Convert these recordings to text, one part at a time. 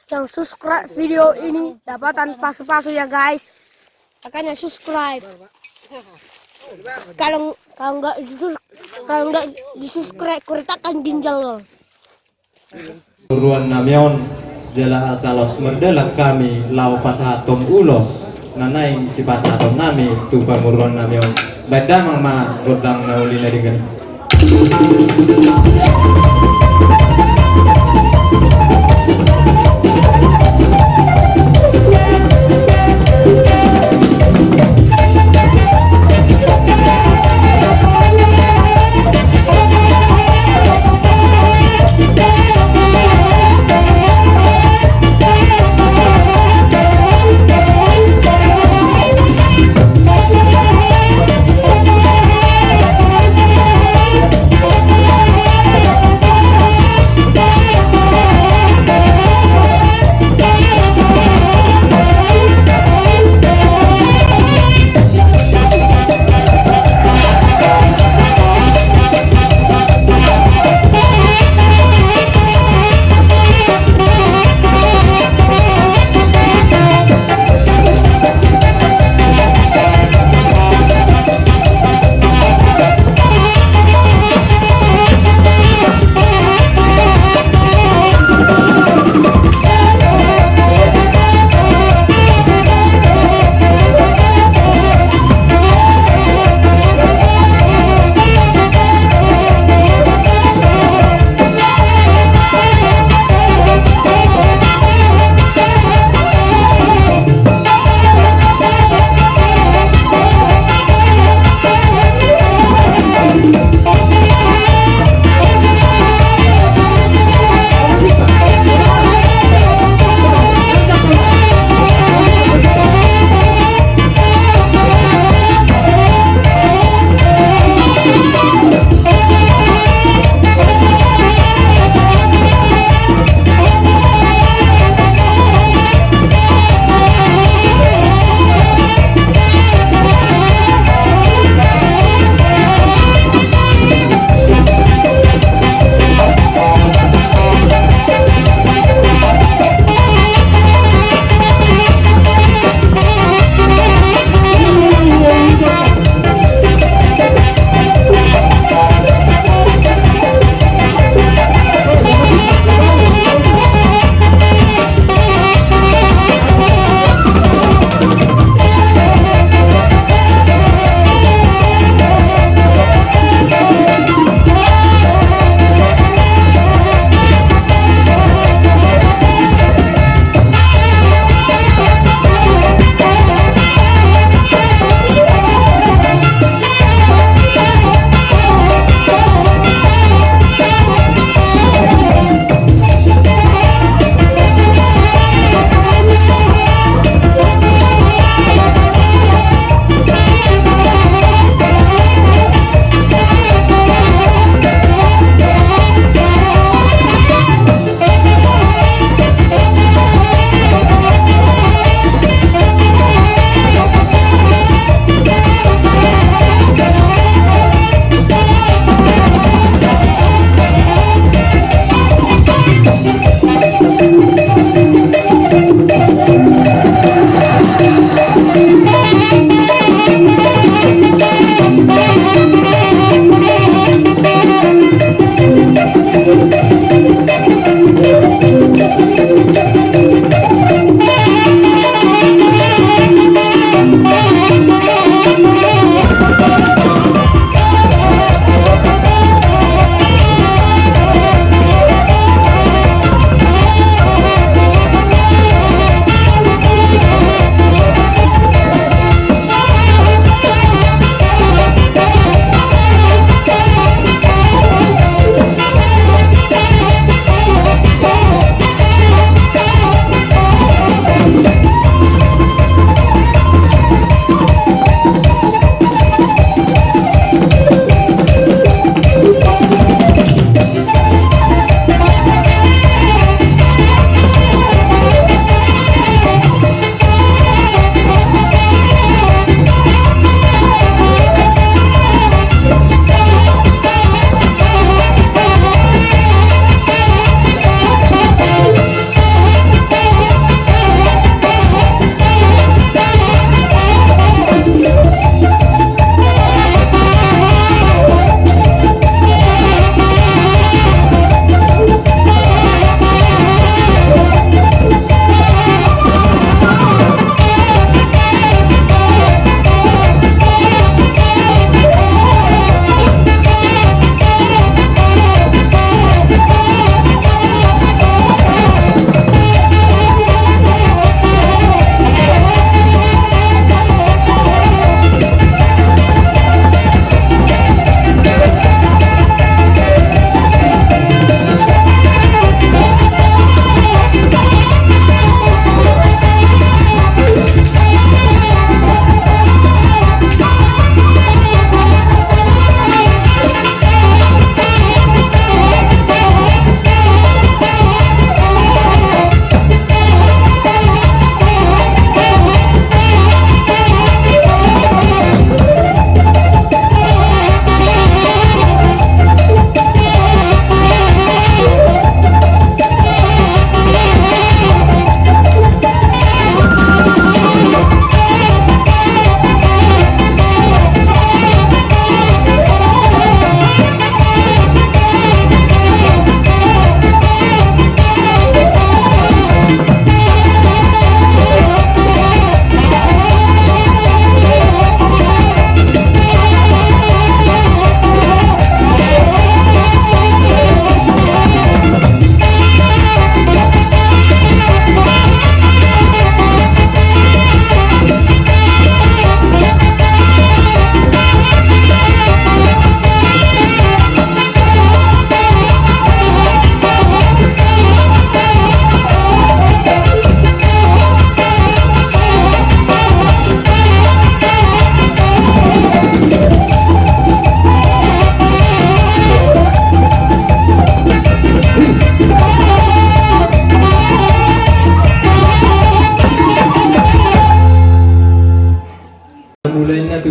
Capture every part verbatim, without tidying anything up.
Yang subscribe video ini dapatan pasu-pasu ya, guys. Makanya subscribe. Kalau, kalau nggak di-sus-, kalau nggak di-subscribe, kuritakan ginjal lo. Huruan nami on, jala asa laos mardalan hami laho pasahathon ulos na naeng sipasahaton nami tu panguruan nami on. Baen damang ma gondang na uli na denggan i.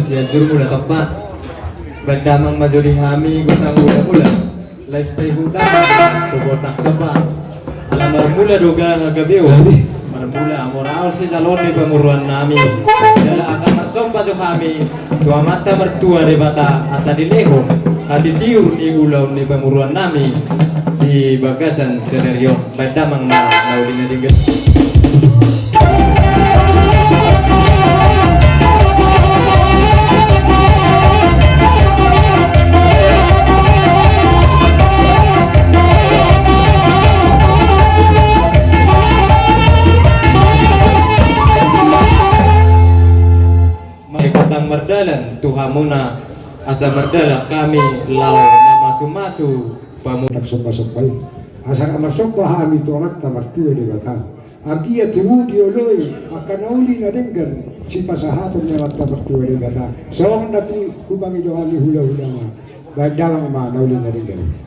Sianjur Mula Somba. Baen damang ma jolo di hami gondang mula-mula. Laos paihut damang tu gondang somba. Ala marmula do hagabeon. Marmula molo on sijaloon ni pamoruon nami. Jala asa marsomba jo hami tu Amanta Martua Debata asa dilehon hatitiur ni ulaon ni pamoruon nami di bagasan sadari on. Baen damang ma na uli na denggan. Mari gondang mardalan tu hamuna asa mardalan hami laho mamasu-masu pamu. Tang somba-somba i asa na marsomba hami tu Amanta Martua Debata. Anggiat tibu dioloi angka na uli na denggan sipasahaton ni Amanta Martua Debata. Songon na pi hupangido hami hula-hulana. Baen damang ma na uli na denggan.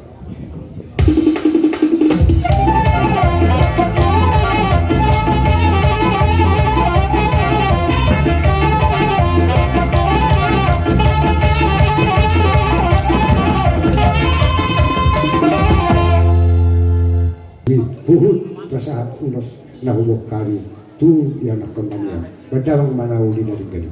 Huhut pasahat ulos na huboan hami tu ianakhon nami on. Baen damang ma na uli na denggan.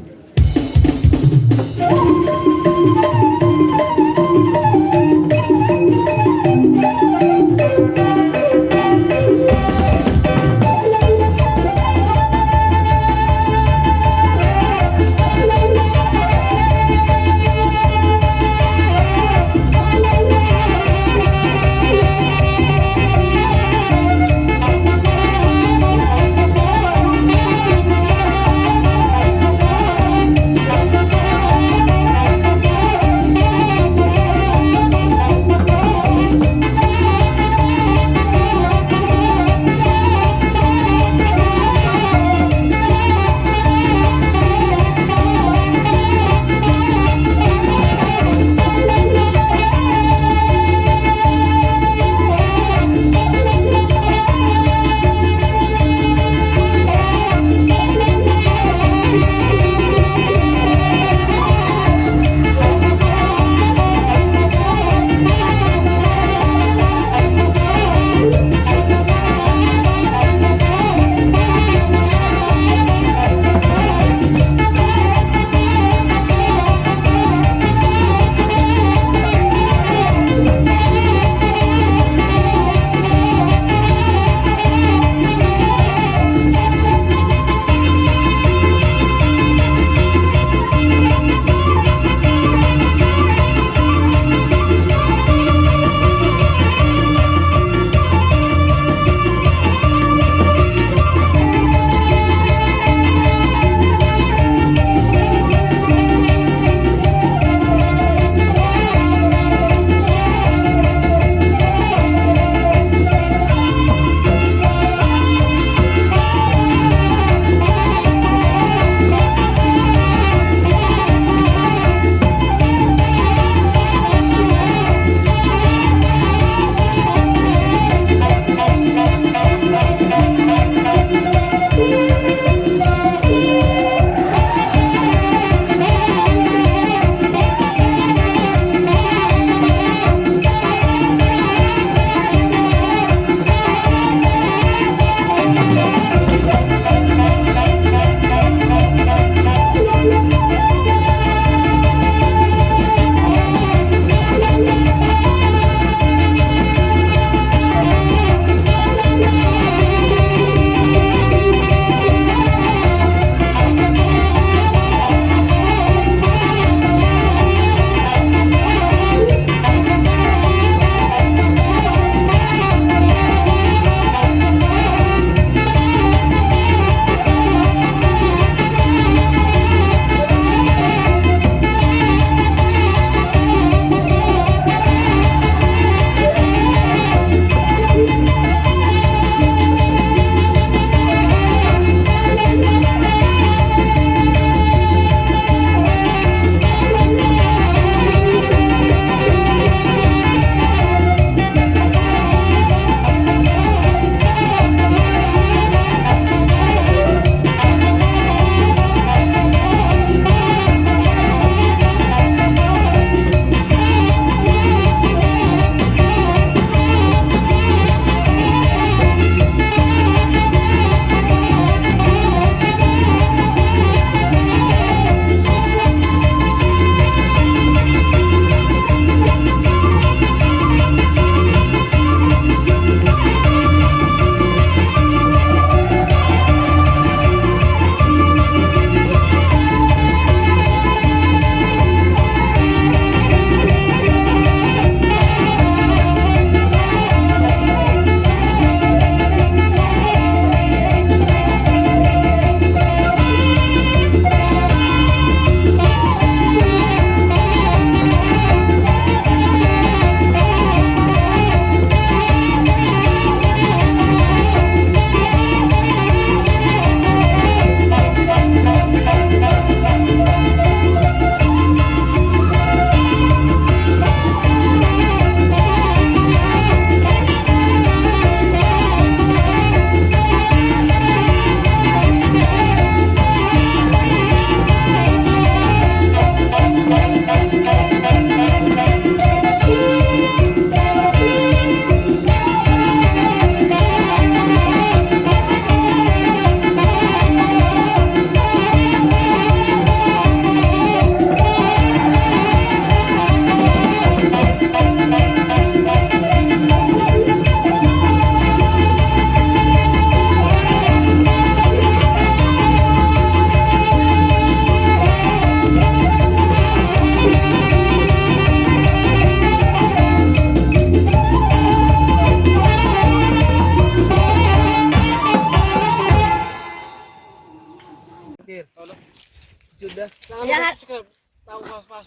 Sudah. Jangan lupa subscribe. Tahu pas-pas.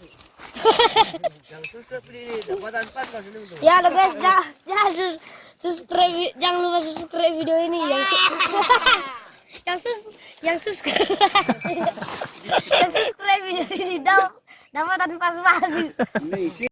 Yang subscribe ini dapatan pas-pas ini tuh. Ya, lo guys, ja-, ja-, sus-, subscribe, jangan lupa subscribe video ini. Yang su-, yang sus-, yang subscribe, yang subscribe video ini dap-, dapatan pas-pas. Ini isi.